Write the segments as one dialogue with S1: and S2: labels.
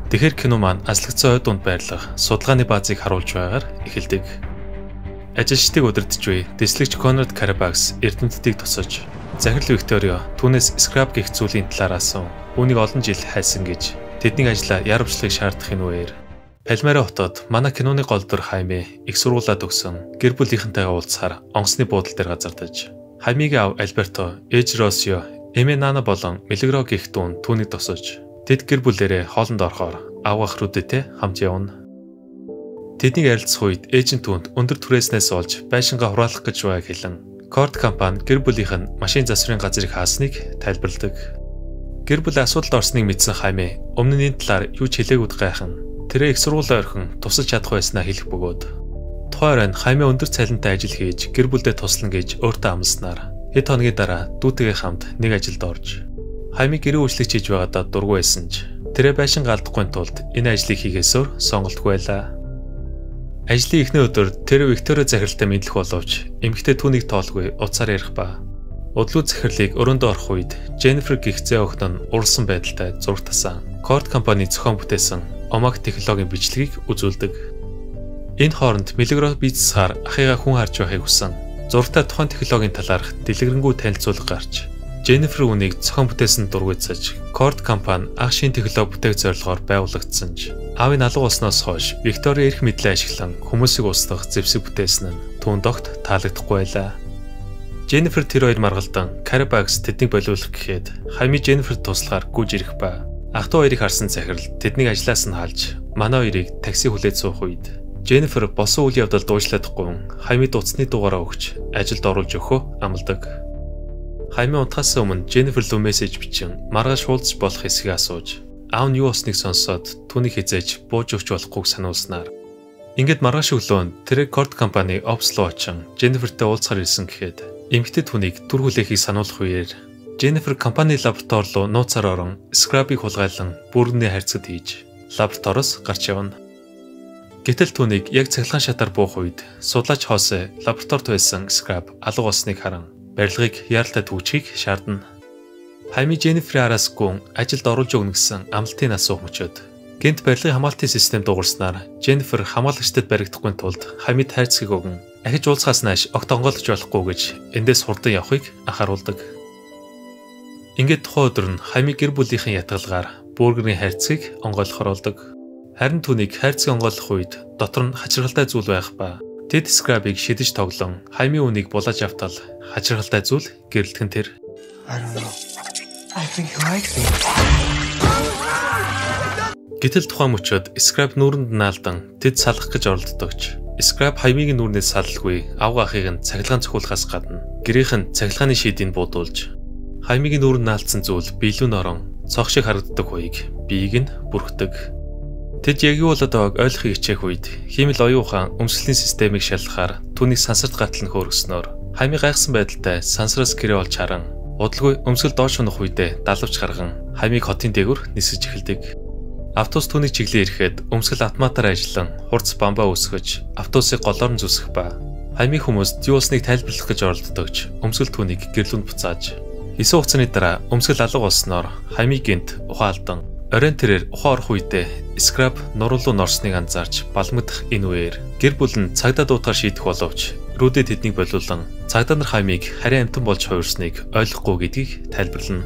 S1: Тэгэхээр кино маань аслагдсан ой дунд байрлах судалгааны баазыг харуулж байгаагаар эхэлдэг. Ажилчдыг удирдах буй дэслэгч Конрад Карабакс эрдэмтдийг тосож, захирал Викторио түүнээс скраб гэх зүйлийн талаар асуун. Үүнийг олон жил хайсан гэж тэдний ажлаа ярамчлахыг шаардах энэ үеэр. Пальмара хотод манай киноны гол дүр Хайме их сургуулаа төгсөн гэр бүлийнхэнтэйгээ уулзахаар онгоцны буудал дээр газардаж, Хаймигийн аав Альберто, ээж Росио, эмээ Нана болон Милегро гэх дүүн түүнийг тосож, тэд гэр бүлээрээ хоолнд орохоор авгах Рүдэтэй хамт явна. Тэднийг ярилцах үед ээж нь түүнд өндөр түрээснээс олж байшингаа хураалах гэж байгааг хэлэн Корт компани гэр бүлийнх нь машин засварын газрыг хаасныг тайлбарладаг. Гэр бүл асуудалд орсныг мэдсэн Хайме өмнө нь энэ талаар юу ч хэлээгүйд гайхан тэрээ их сургуулаа орхин тусалж чадах байснаа хэлэх бөгөөд тухайн оройн Хайме өндөр цалинтай ажил хийж гэр бүлдээ туслана гэж өөртөө амласнаар хэд хоногийн дараа дүүтэйгээ хамт нэг ажилд орж Хайме гэрээ үйлчлэгч хийж байгаадаа дургүй байсан ч тэрээ байшин галдахгүй тулд энэ ажлыг хийгээсээр сонголтгүй байлаа. Ажлын эхний өдөр тэр Викторио захиралтай мэдлэх боловч эмэгтэй түүнийг тоолгүй утсаар ярих ба. Удлуу захирлыг өрөөндөө орох үед Дженнифер гэх зээ охин нь уралсан байдалтай зураг тасан. Корт компани зохион бүтээсэн Омаг технологийн бичлэгийг үзүүлдэг. Энэ хооронд Милегро бизнесаар ахыгаа хүн харж байхыг хүсэн. Зурагтай тухайн технологийн талаарх дэлгэрэнгүй танилцуулга гарч Дженнифер үүнийг зохион бүтээсэн дургуйцаж Корт компани анх шинэ технологи бүтээх зорилгоор байгуулагдсан ч аавын алга болсноос хойш Виктория эрх мэдлээ ашиглан хүмүүсийг устгах зэвсэг бүтээсэн нь түүнд огт таалагдахгүй байлаа. Дженнифер тэр хоёр маргалдан Карабакс тэднийг болиулах гэхэд Хайми Дженниферт туслахаар гүйж ирэх ба ах トゥ хоёрыг харсан захирал тэднийг ажлаас нь халж манай хоёрыг такси хүлээж суух үед Дженнифер болсон үйл явдал дуушлаадахгүй Хаймид утасны дугаараа өгч ажилд оруулж өгөхөө амладаг. Хайми унтахаас өмнө Дженнифер лүү мессеж бичин маргааш уулзах болох эсэхийг асууж аав нь юу болсныг сонсоод түүнийг хизээж бууж өгч болохгүйг сануулснаар ингээд маргааш өглөө тэр Корт компани офис руу очин Дженнифертэй уулзахаар ирсэн гэхэд эмэгтэй түүнийг түр хүлээхийг сануулах үеэр Дженнифер компани лаборатори руу нууцаар орон скрабыг хулгайлан бүргний харьцад хийж лабораториос гарч явна. Гэтэл түүнийг яг цахилгаан шатаар буух үед судлаач Хосе лабораторид байсан скраб алга болсныг харан барилгыг яаралтай түгжихийг шаардна. Хайми Дженниферийн араас гүн ажилд оруулж өгнө гэсэн амлалтыг асуух мөчөөд гэнт барилгын хамгаалтын систем дуугарснаар Дженнифер хамгаалагчдад баригдахгүй тулд Хаймид хайрцгийг өгөн ахиж уулзахаас нааш огт онгойлгож болохгүй гэж эндээс хурдан явахыг анхааруулдаг. Ингээд тухайн өдөр нь Хайми гэр бүлийнхэн ятгалгаар бургерийн хайрцгийг онгойлгохоор болдог. Харин түүнийг хайрцаг онгойлгох үед дотор нь хачирхалтай зүйл байх ба тэд скрабыг шидэж тоглон Хайми үнийг булааж автал хачирхалтай зүйл гэрэлтэн тэр.
S2: I don't know. I think he likes me.
S1: Гэтэл тухайн мөчөд скраб нүүрэнд наалдан тэд салах гэж оролддогч. Скраб Хаймигийн нүүрнээс салалгүй авга ахыг нь цахилгаан цохиулахаас гадна гэрийнх нь цахилгааны шийдийг буудуулж Хаймигийн нүүрэнд наалдсан зүйл биелүүн орон цог шиг харагддаг хуйг биеийг нь бүрхдэг. Тэд яг юу болоод байгааг ойлгохыг хичээх үед хиймэл оюун ухаан өмсгөлийн системийг шалгахаар түүнийг сансарт гартал нь хөөргснөөр Хайми гайхсан байдалтай сансараас гэрээ олж харан удалгүй өмсгөл доош унах үедээ далавч гарган Хаймиг хотын дээгүүр нисэж эхэлдэг. Автобус түүнийг чиглэн ирэхэд өмсгөл автоматар ажиллан хурц бамбаа өсгөж автобусыг голоор нь зүсэх ба Хаймиг хүмүүст юу болсныг тайлбарлах гэж оролддогч өмсгөл түүнийг гэрлүүнд буцааж 9 хугацааны дараа өмсгөл алга болсноор Хаймиг гинт ухаан алдан оройн тэрээр ухаан орох үедээ скраб нуруу руу норсныг анзаарч балмагдах энэ үеэр гэр бүл нь цагдаа дуутахаар шийдэх боловч Рүдэ тэднийг болиулан цагдаа нар Хаймиг харийн амьтан болж хувирсныг ойлгохгүй гэдгийг тайлбарлана.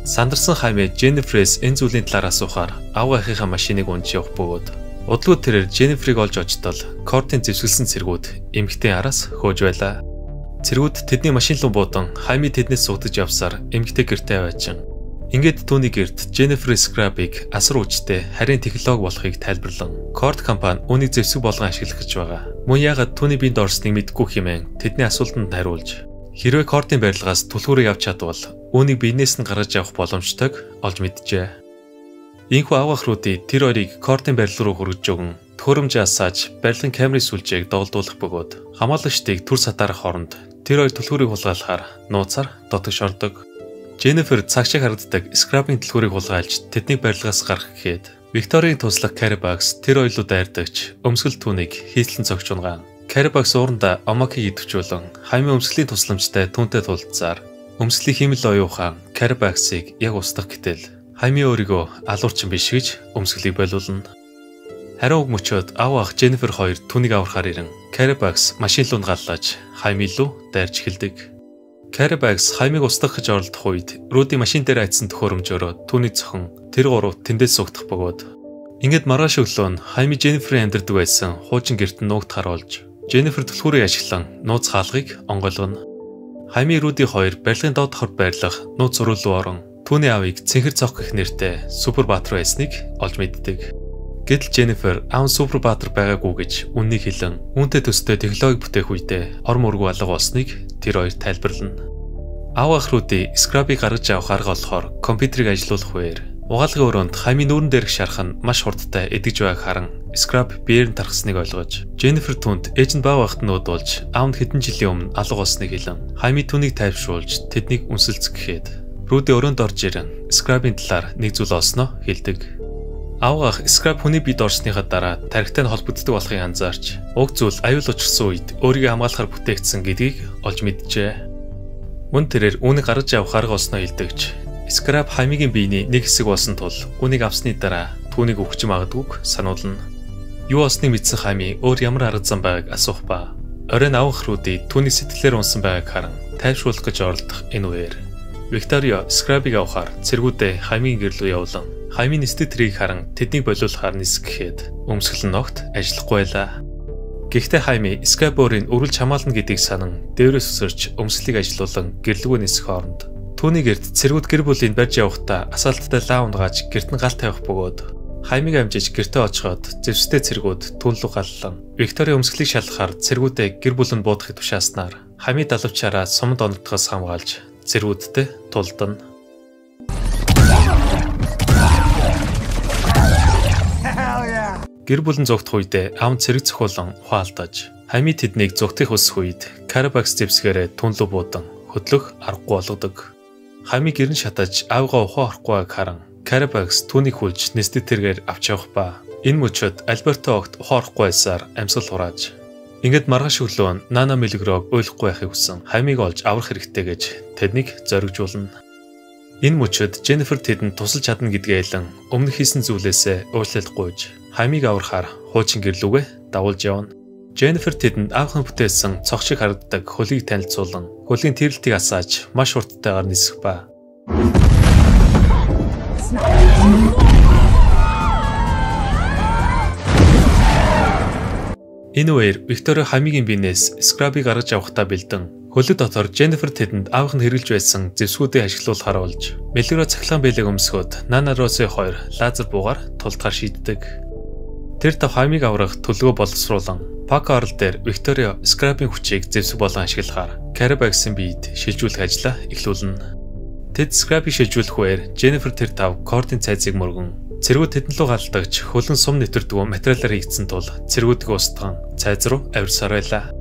S1: Сандарсан Хайме Дженниферээс энэ зүйлийн талаар асуухаар авга ахийнхаа машиныг унж явах бөгөөд удалгүй тэрээр Дженниферийг олж очтол Кортын зэвсгэлсэн цэргүүд эмэгтэй араас хөөж байлаа. Цэргүүд тэдний машин руу буудан Хайми тэднээс сугдаж явсаар эмэгтэй гэртээ аваачин. Ингээд түүний гэрт Дженнифер Скрабыг асар хүчтэй харийн технологи болохыг тайлбарлан Корт компани үүнийг зэвсэг болгон ашиглах гэж байгаа. Мөн яагаад түүний биед орсныг мэдэхгүй хэмээн тэдний асуултанд хариулж хэрвээ Кортын барилгаас түлхүүрээ явж чадвал үүнийг биенээс нь гаргаж явах боломжтойг олж мэджээ. Ийхүү авгах Руди тэр хоёрыг Кортын барилга руу хүргэж өгөн төхөөрөмжөө асааж барилгын камерын сүлжээг доголдуулах бөгөөд хамгаалагчдыг түр сатаарах хооронд тэр хоёр түлхүүрийг хулгайлахаар нууцаар дотогш ордог. Дженнифер цаг шиг харагддаг скрабын түлхүүрийг хулгайлж тэднийг барилгаас гаргах гэхэд Викторийн туслах Карабакс тэр хоёулуу дайрдагч өмсгөл түүнийг хийслэн цогч унгаан. Карабакс уурандаа Омакийг идэвхжүүлэн Хаймын өмсгөлийн тусламжтай түүнтэй тулцсаар өмсгөлийн хиймэл оюун ухаан Карабаксыг яг устгах гэтэл Хайми өөрийгөө алуурчин биш гэж өмсгөлийг болиулна. Хариу уг мөчөөд аав ах Дженнифер хоёр түүнийг аврахаар ирэн Карабакс машин руу галлаж Хайми руу дайрч эхэлдэг. Карабакс Хаймиг устгах гэж оролдох үед Руди машин дээр айдсан төхөөрөмжөөрөө түүний цохон тэр гурав тэндээс сугдах бөгөөд ингээд маргааш өглөө нь Хайми Дженниферийн амьдардаг байсан хуучин гэрт нь нуугдахаар болж Дженнифер түлхүүрийг ашиглан нууц хаалгыг онгойлгоно. Хайми Руди хоёр барилгын доод давхарт байрлах нууц өрөө рүү орон түүний аавыг цэнхэр цог гэх нэртэй супер баатар байсныг олж мэддэг. Гэтэл Дженнифер аав нь супер баатар байгаагүй гэж үннийг хэлэн үүнтэй төстэй технологи бүтээх үедээ ор мөргүү алга болсныг тэр хоёр тайлбарлана. Аав ах Руди Скрабыг гаргаж авах арга олохоор компьютерийг ажилуулах үеэр угаалгын өрөөнд Хаймийн нүүрэн дээрх шарх нь маш хурдтай эдгэж байгааг харан Скраб биеэр нь тархасныг ойлгож Дженнифер түүнд ээж нь бага байхад нүүдулж аав нь хэдэн жилийн өмнө алга болсныг хэлэн Хайми түүнийг тайвшруулж тэднийг үнсэлцэх гэхэд Руди өрөөнд орж ирэн Скрабын талаар нэг зүйл олсноо хэлдэг. Аав ах Скраб хүний биед орсныхаа дараа тархитай нь холбогддог болохыг анзаарч уг зүйл аюул учирсан үед өөрийгөө хамгаалахаар бүтээгдсэн гэдгийг олж мэджээ. Мөн тэрээр үүнийг гаргаж авах арга олсноо хэлдэгч Скраб Хаймигийн биений нэг хэсэг болсон тул үүнийг авсны дараа түүнийг үхэж магадгүйг сануулна. Юу олсныг мэдсэн Хайми өөр ямар арга зам байгааг асуух ба оройн аав ах Руди түүний сэтгэлээр унсан байгааг харан тайвшруулах гэж оролдох энэ үеэр Викторио Скрабыг авахар цэргүүдээ Хаймигийн гэр лүү явуулан Хаймийн нисдэг тэрийг харан тэднийг болиулахаар нисэх гэхэд өмсгөл нь огт ажиллахгүй байлаа. Гэхдээ Хайми Скраб өөрийг өрүүлж хамгаална гэдгийг санан дээрээс өсөрч өмсгөлийг ажилуулан гэрлэгөө нисэх хооронд түүний гэрт цэргүүд гэр бүлийг барьж явахдаа асаалттай лаа унгааж гэрт нь гал тавих бөгөөд Хаймиг амжиж гэртээ очиход зэвстэй цэргүүд түүн лүү галлан Викторийн өмсгөлийг шалгахаар цэргүүдээ гэр бүлэнд буудахыг тушааснаар Хайми далавчаараа суманд оногдохоос хамгаалж цэргүүдтэй тулдана. Гэр бүл нь зугтах үедээ аав нь цэрэг цохиулан ухаан алдаж Хайми тэднийг зугтахыг хүсэх үед Карабакс зэвсгээрээ түн лүү буудан хөдлөх аргагүй болгодог. Хайми гэрэн шатаж аавыгаа ухаан орохгүй байгааг харан Карабакс түүнийг хүлж нисдэг тэргээр авч явах ба энэ мөчөд Альберто огт ухаан орохгүй байсаар амьсгал хурааж ингээд маргааш өглөө нь Нана Милгрог уйлахгүй байхыг хүсэн Хаймиг олж аврах хэрэгтэй гэж тэднийг зоригжуулна. Энэ мөчөд Дженнифер тэдэнд тусалж чадна гэдгээ хэлэн өмнөх хийсэн зүйлээсээ уучлалт гуйж Хаймиг аврахаар хуучин гэрлүүгээ дагуулж явна. Дженнифер тэдэнд аавхан бүтээсэн цог шиг харагддаг хөлийг танилцуулан хөлийн тэрэлтийг асааж маш хурдтайгаар нисэх ба. Энэ үеэр Викторио Хаймигийн биенээс Скрабыг гаргаж авахдаа бэлдэн хөлөг дотор Дженнифер тэдэнд аавх нь хэрэглэж байсан зэвсгүүдийг ашиглуулахаар болж Мелигро цахилгаан бэлэг өмсгөөд Нана Росе хоёр лазер буугаар тулдахаар шийддэг. Тэр тав Хаймиг аврах төлөвлөгөө боловсруулан Пако орол дээр Викторио Скрабын хүчийг зэвсэг болон ашиглахаар Карабаксын биед шилжүүлэх ажлаа эхлүүлнэ. Тэд Скрабыг шилжүүлэх үеэр Дженнифер тэр тав Кордын цайзыг мөргөн цэргүүд тэдэн лүү галдагч хөлөн сум нэвтэрдэггүй материалаар хийгдсэн тул цэргүүдийг устган цайз руу авирсаар байлаа.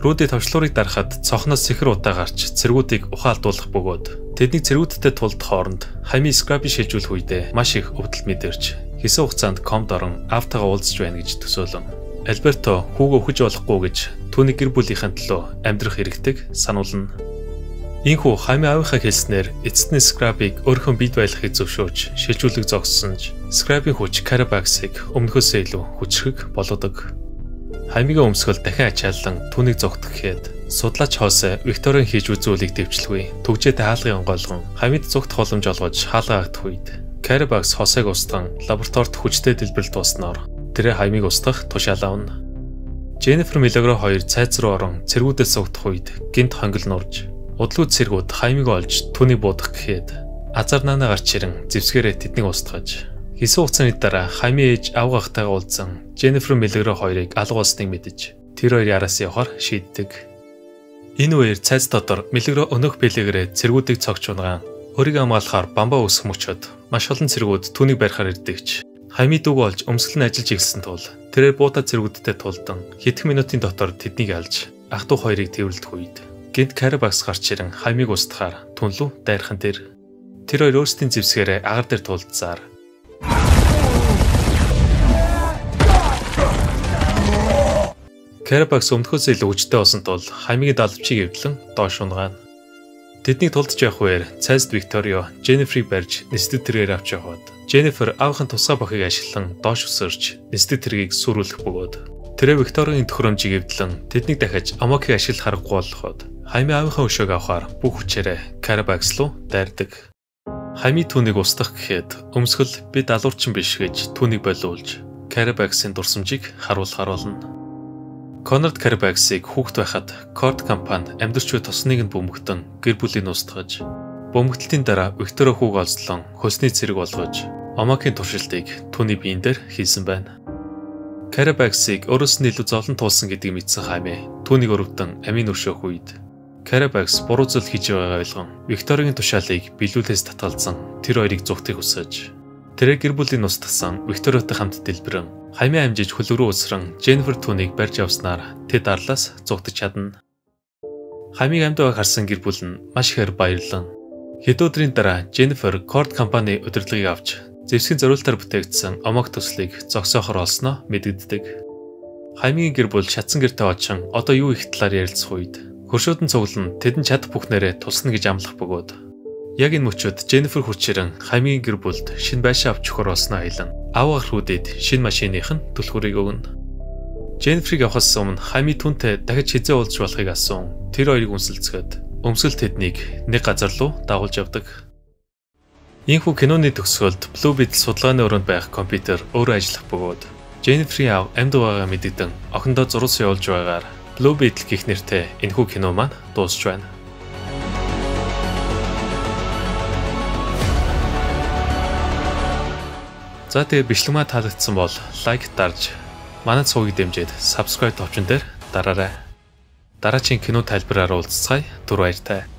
S1: Руди товчлуурыг дарахад цохноос сэхэр удаа гарч цэргүүдийг ухаан алдуулах бөгөөд тэднийг цэргүүдтэй тулдах хооронд Хайми Скрабыг шилжүүлэх үедээ маш их өвдөлт мэдэрч хэсэг хугацаанд комд орон аавтайгаа уулзч байна гэж төсөөлөн. Альберто хүүгөө үхэж болохгүй гэж түүний гэр бүлийнхэн төлөө амьдрах хэрэгтэйг сануулна. Ийхүү Хайми аавынхаа хэлснээр эцэст нь Скрабыг өөрийнхөө биед байлгахыг зөвшөөрч шилжүүлэг зогссон ч Скрабын хүч Карабаксыг өмнөхөөсөө илүү хүчрхэг болгодог. Хаймигийн өмсгөл дахин ачаалан түүнийг зогтох гэхэд судлаач Хосе Викторийн хийж үзүүлийг дэвчлгүй түгжээтэй хаалгын онгойлгон Хаймид зогтох боломж олгож хаалга агдах үед Карабакс Хосег устган лабораторид хүчтэй дэлбэрэлт болсноор тэрээр Хаймиг устгах тушаал авна. Дженнифер Милогро хоёр цайз руу орон цэргүүдээс зогтох үед гинт хонгил нурж удлуу цэргүүд Хаймиг олж түүнийг буудах гэхэд азар нана гарч ирэн зэвсгээрээ тэднийг устгаж хэсэг хугацааны дараа Хайми ээж авга ахтайгаа уулзсан Дженнифер Милогро хоёрыг алга болсныг мэдэж тэр хоёрын араас явахар шийддэг. Энэ үеэр цайз дотор Милогро өнөөх бэлэгээрээ цэргүүдийг цогч унгаан өөрийгөө хамгаалахаар бамбаа үсэх мөчөд маш олон цэргүүд түүнийг барихаар ирдэгч Хайми дүүг олж өмсгөл нь ажиллаж эхэлсэн тул тэрээр буута цэргүүдтэй тулдан хэдхэн минутын дотор тэднийг алж ах トゥ хоёрыг тэрвэрлдэх үед гинт Карабакс гарч ирэн Хаймиг устгахаар түн лүү дайрхан дээр тэр хоёр өөрсдийн зэвсгээрээ агаар дээр тулдсаар Карабакс өмнөхөөсөө илүү хүчтэй болсон тул Хаймигийн далавчийг эвдлэн доош унгаана. Тэднийг тулдж явах үеэр цайзд Викторио Дженниферийг барьж нисдэг тэргээр авч явхад Дженнифер аавынхын тусгай бохыг ашиглан доош өсөрч нисдэг тэргийг сүрүүлэх бөгөөд тэрэ Викториогийн төхөөрөмжийг эвдлэн тэднийг дахиж Амокийг ашиглах аргагүй болоход Хайми аавынхаа өшөөг авахар бүх хүчээрээ Карабакс руу дайрдаг. Хайми түүнийг устгах гэхэд өмсгөл би далуурчин биш гэж түүнийг болиулж Карабаксын дурсамжийг харуулахар болно. Конрад Карабаксыг хүүхэд байхад Корд компани амьдарч буй тосныг нь бөмбөгдөн гэр бүлийг устгаж, бөмбөгдөлтийн дараа Викторо хүүг олзлон хөлсний цэрэг болгож Омокийн туршилтыг түүний биен дээр хийсэн байна. Карабаксыг өөрөөс нь илүү зовлон туулсан гэдгийг мэдсэн Хайме түүнийг өрөвдөн амийн өршөөх үед Карабакс буруу зүйл хийж байгаагаа ойлгон Викторигийн тушаалыг биелүүлээс татгалзан тэр хоёрыг зүгтгийг хүсэж тэрээр гэр бүлийг устгасан Викториотой хамт дэлбэрэн Хаймаа амжиж хөлөг рүү өсрөн Дженнифер түүнийг барьж явснаар тэд арлаас зүгтэж чадна. Хаймыг амьд байгааг харсан гэр бүл нь маш ихээр баярлан хэд өдрийн дараа Дженнифер Корд компани удирдлагыг авч зэвсгийн зориултаар бүтээгдсэн Омог төслийг зогсоохор олсноо мэдэгддэг. Хаймгийн гэр бүл шатсан гэртээ очин одоо юу их талаар ярилцах үед хөршүүдэн цуглан тэдэн чадах бүхнээрээ тусна гэж амлах бөгөөд яг энэ мөчөд Дженнифер хурч ирэн Хаймгийн гэр бүлд шинэ байшин авч өгөхөр олсноо хэлэн ав ахруудад шинэ машиных нь түлхүүрийг өгнө. Дженниферийг авахаас өмнө Хайми түүнтэй дахиж хэзээ уулзч болохыг асуун тэр хоёрыг үнсэлцгээд өмсгөл тэднийг нэг газар руу дагуулж явдаг. Ийхүү киноны төгсгөлд Blue Beetle судалгааны өрөөнд байх компьютер өөрөө ажиллах бөгөөд Дженниферийн аав амьд байгаагаа мэдэгдэн охиндоо зурус явуулж байгаагаар Blue Beetle гэх нэртэй энэхүү кино маань дуусч байна. За тэгээ бичлэг маань таалагдсан бол лайк дарж манай цугийг дэмжиж subscribe товчон дээр дараарай. Дараагийн кино тайлбараар уулзцгаая. Түр баяртай.